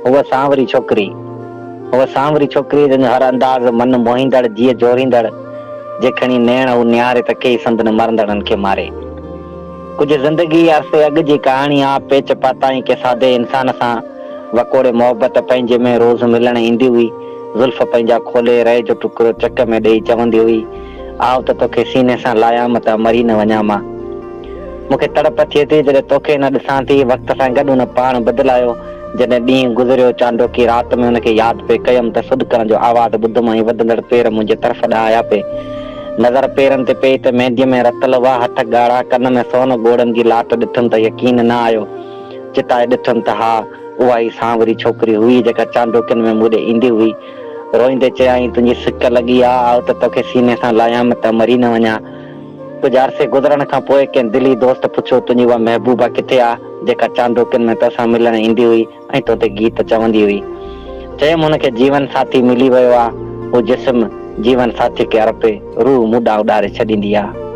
هوء سانوري ڇوڪري. هوء سانوري ڇوڪري جنهن جو هر انداز من موهيندڙ، جيء جهوريندڙ، جي کڻي نيڻ هو نهاري ته ڪيئي سندن مرندڙن کي ماري. ڪجهه زندگي عرصي اڳ جي ڪهاڻي آ، پيچ پاتائين ڪنهن سادي انسان سان، وڪوڙي محبت پنهنجي ۾ روز ملڻ ايندي هئي، زلف پنهنجا کولي رئي جو ٽڪرو چڪ ۾ ڏيئي چوندي هئي، آء ته توکي سيني سان لايان متان مري نه وڃان مان. مون کي تڙپ ٿئي ٿي جڏهن توکي نه ڏسان ٿي. وقت سان گڏ هن پاڻ بدلايو. جڏهن ڏينهن گذريو، چانڊوڪي رات ۾ هن کي ياد پئي ڪيم ته سڏڪڻ جو آواز ٻڌم ۽ وڌندڙ پير منهنجي طرف ڏانهن آيا پئي. نظر پيرن تي پئي ته مينديء ۾ رتل هئا، هٿ ڳاڙها، ڪن ۾ سون، ڳوڙهن جي لاٽ ڏٺم ته يقين نه آيو. چتائي ڏٺم ته ها، اها ئي سانوري ڇوڪري هئي جيڪا چانڊوڪين ۾ مون ڏي ايندي هئي. روئيندي چيائين، تنهنجي سڪ لڳي آ، آء ته توکي سيني سان لايان ته مري نه وڃان. ڪجهه عرصي گذرڻ کان پوء ڪنهن دلي دوست پڇيو، تنهنجي اها محبوبه ڪٿي آ، جيڪا چانڊوڪين ۾ توسان ملڻ ايندي هئي ۽ تو تي گيت چوندي هئي؟ چيم، هن کي جيون ساٿي ملي ويو آ، هو جسم جيون ساٿي کي ارپي، روح مون ڏانهن اڏاري ڇڏيندي آ.